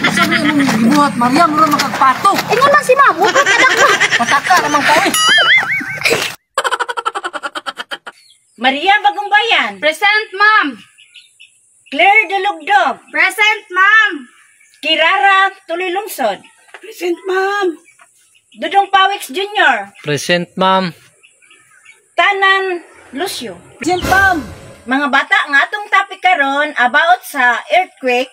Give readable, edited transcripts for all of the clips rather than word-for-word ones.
Unsa man imong gibuhat, Maria, mura makagpato. Ingon man si ma'am, walk like a duck ba? Pataka ramang ka oy. Maria Bagong Bayan. Present, ma'am. Claire Dulugdog. Present, ma'am. Kirara Tuloy Lungsod. Present, ma'am. Dudong Pawix Jr. Present, ma'am. Tanan Lucio. Present, ma'am. Mga bata, nga atong topic karon about sa earthquake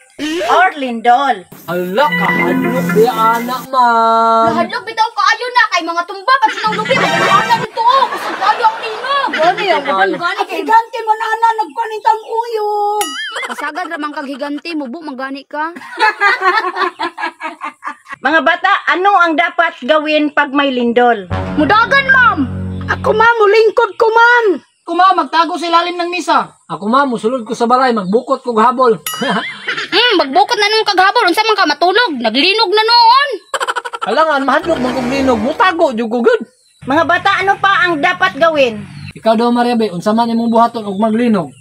or lindol. Ala, kahadlok di anak, ma'am. Lahadlok bitaw kaayo na kay mga tumba pag sinang lubi magana dito oh, kusog kaayo ang linog. Gani ang gani kay Higante man ana nagpanintang uyog. Pasagad ra man kag higante mubo man gani ka. Mga bata, ano ang dapat gawin pag may lindol? Mudagan, ma'am. Ako ma'am, mulingkod ko ma'am. Ako, ma'am, magtago sa ilalim ng misa. Ako, ma'am, musulod ko sa balay, magbukot kog habol. Magbukot na nung kaghabol unsa man ka matulog, naglinog na noon. Alangan, mahadlok man kog linog, mutago jud ko gud. Mga bata, ano pa ang dapat gawin? Ikaw daw, Maria B, unsa man imong buhaton og maglinog?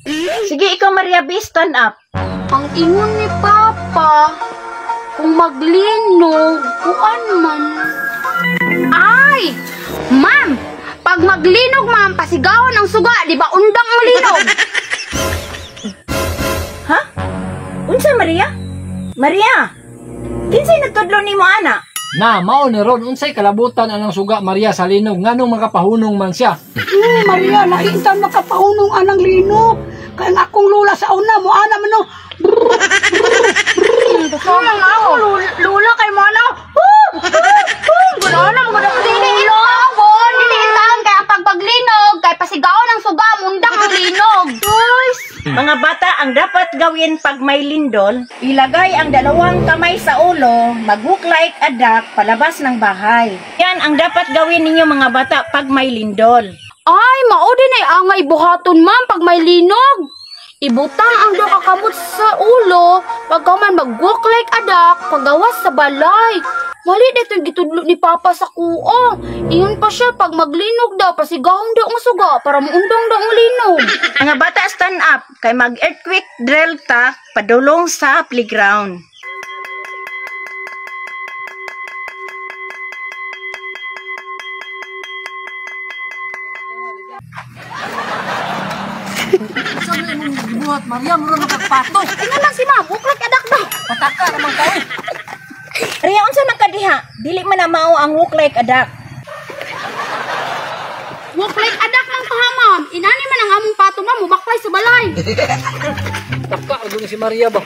Sige, ikaw Maria B, stand up. Ang ingon ni Papa, kung maglinog, kuan man. Ay! Ma'am! Pag maglinog, ma'am, pasigawan ang suga, di ba undang ang linog? Ha? Unsa Maria? Maria! Kinsay nagtudlo nimo ana? Na, mao ni ron unsay kalabutan anang suga Maria sa linog nganong makapahunong man siya. Maria, naintan makapahunong anang linog. Kaya ang akong lula sa una mo ana man no. Ako, lula kay mana. Wala na, maganda dili ilawon, dili intaon kay ang pagpaglinog, kay pasigawan ang suga, mundang ang linog. Mga bata, ang dapat gawin pag may lindol, ilagay ang dalawang kamay sa ulo, mag-walk like a duck palabas ng bahay. Yan ang dapat gawin ninyo mga bata pag may lindol. Ay, mao din ay angay buhaton ma'am pag may linog. Ibutang ang duha ka kamot sa ulo, pagka man mag-walk like a duck, pagawas sa balay. Mali dito yung gitudlo ni Papa sa kuo. Ingon pa siya pag maglinog daw, pasigahon daw ang suga para muundang daw ang linog. Mga bata, stand up kay mag-earthquake drill ta padulong sa playground. Unsa man imong gibuhat, Maria, mura makagpato. Ingon man si ma'am, walk like a duck ba? Pataka ramang ka oy. Maria, unsa man ka diha? Dili man na mao ang walk like a duck. Walk like a duck lang kaha ma'am. Inani man ang among pato ma'am, mubaklay sa balay. Taka ra si Maria ba.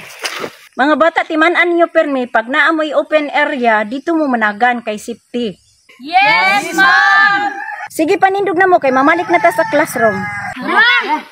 Mga bata, timan-an ninyo permi pag naamoy open area, dito mo managan kay safety. Yes, ma'am! Sige, panindog na mo kay mamalik na ta sa classroom. Ma'am!